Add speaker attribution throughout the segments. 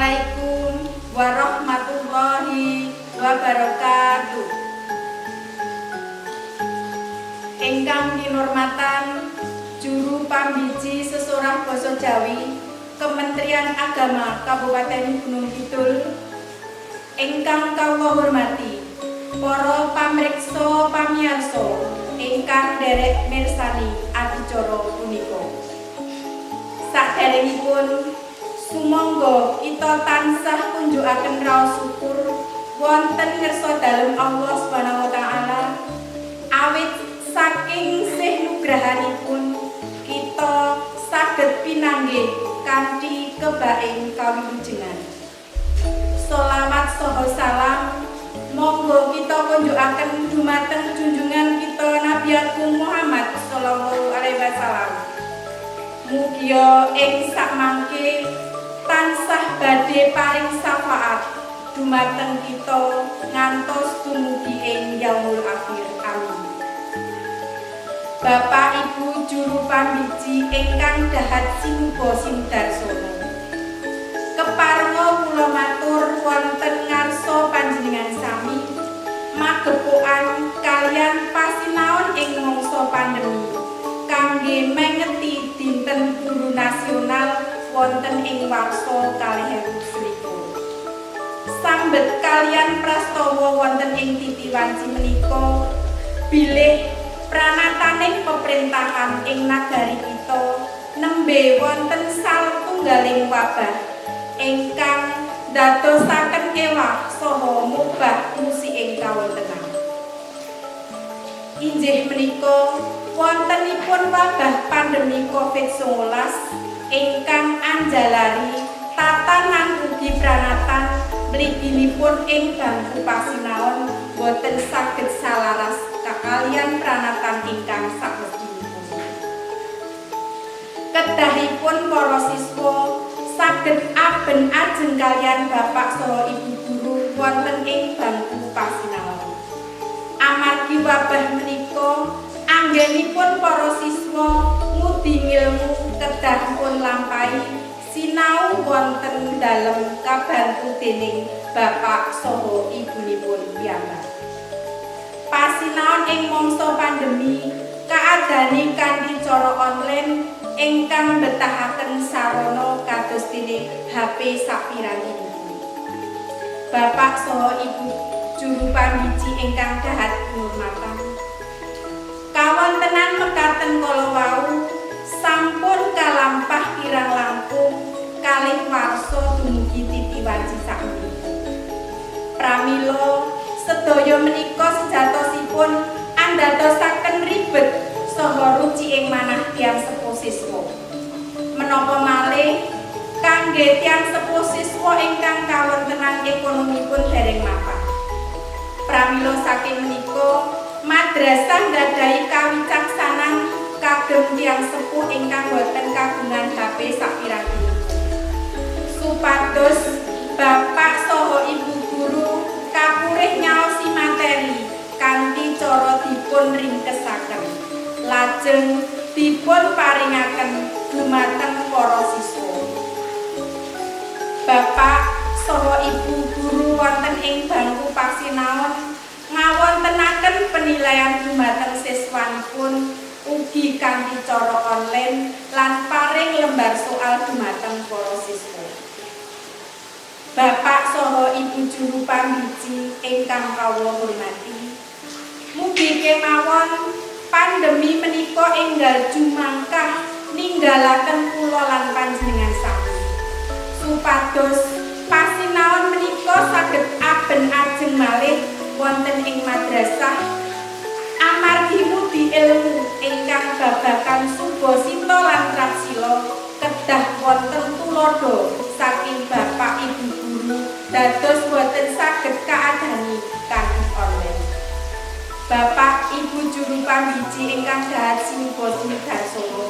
Speaker 1: Assalamualaikum warahmatullahi wabarakatuh. Ingkang kinurmatan Juru Pambiji Sesorah Basa Jawi Kementerian Agama Kabupaten Gunung Kidul, ingkang kawula hormati para pamriksa pamiyarsa ingkang nderek mirsani adicara punika. Saderengipun, sumangga kita tansah kunjukaken raos syukur wonten ngarsa dalem Allah Subhanahu wa taala, awit saking sih nugrahanipun kita saged pinanggih kanthi kebaing kawilujengan. Solawat saha salam monggo kita kunjukaken dumateng junjungan kita Nabi Agung Muhammad sallallahu alaihi wasallam. Mugia ing sakmangke tansah badhe paring syafaat dumateng kita ngantos dumugi ing yaumul akhir. Amin. Bapak Ibu juru pambiji ingkang dahat sinuba sinudarsana, keparenga kula matur wonten ngarsa panjenengan sami magepokan kaliyan pasinaon ing mangsa pandemi kangge mengeti Dinten Guru Nasional wonten ing warsa 2021. Sambet kaliyan prastawa wonten ing titi wanci menika bilih pranataning peperintahan ing nagari kita nembe wonten satunggaling wabah ingkang ndadosaken ewah saha mubah musiking kawontenan. Inggih menika wontenipun wabah pandemi Covid-19 ingkang anjalari tatanan ugi pranatan mliginipun ing bangku pasinaon boten saged salaras kakaliyan pranatan ingkang samestinipun. Kedahipun para siswa saged aben ajeng kaliyan bapak saha ibu guru wonten ing bangku pasinaon. Amargi wabah menika, anggenipun para siswa ngudi ngilmu kedah pun lampahi sinau wonten dalem kabantu dening bapak saha ibunipun piyambak. Pasinaon ing mangsa pandemi kaadani kanthi cara online ingkang mbetahaken sarana kados dene HP sapirantinipun. Bapak saha ibu juru pambiji ingkang dahat kinurmatan, kawontenan mekaten kala wau sampun kalampah kirang langkung 2 warsa dumugi titi wanci sakmenika. Pramila sedaya menika sejatosipun andadosaken ribet saha ruci ing manah tiyang sepuh siswa. Menapa malih kangge tiyang sepuh siswa ingkang kawontenan ekonomipun dereng mapan. Pramila saking menika madrasah nggadahi kawicaksanan kagem tiyang sepuh ingkang boten kagungan HP sapirantinipun, supados bapak saha ibu guru kapurih nyaosi materi kanthi cara dipun ringkesaken, lajeng dipun paringaken dumateng para siswa. Bapak saha ibu guru wonten ing bangku pasinaon ngawontenaken penilaian dumateng siswanipun ugi kanthi cara online lan paring lembar soal dumateng para siswa. Bapak saha ibu juru pambiji ingkang kawula hormati, mugi kemawon pandemi menika enggal jumangkah ninggalaken kula lan panjenengan sami, supados pasinaon menika saged aben ajeng malih wonten ing madrasah, amargi ngudi ilmu ingkang babagan subasita lan tratsila kedah wonten tuladha saking bapak ibu guru, dados boten saged kaadani kanthi online. Bapak Ibu juru pambiji ingkang dahat sinuba sinudarsana,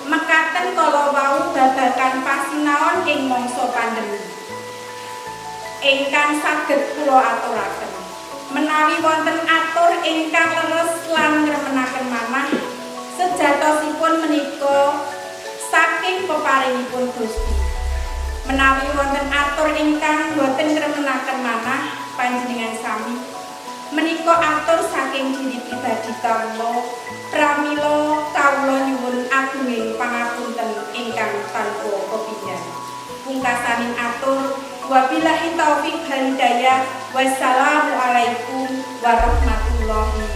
Speaker 1: mekaten kala wau babagan pasinaon ing mangsa pandemi ingkang saged kula aturaken. Menawi wonten atur ingkang leres lan ngremenaken manah, sejatosipun menika saking peparingipun Gusti. Menawi wonten atur ingkang boten ngremenaken manah panjenengan sami, menika atur saking diri pribadi kawula. Pramila kawula nyuwun agunging pangapunten ingkang tanpa pepindhan. Pungkasaning atur, wabillahi taufik wal hidayah, wassalamualaikum warahmatullahi.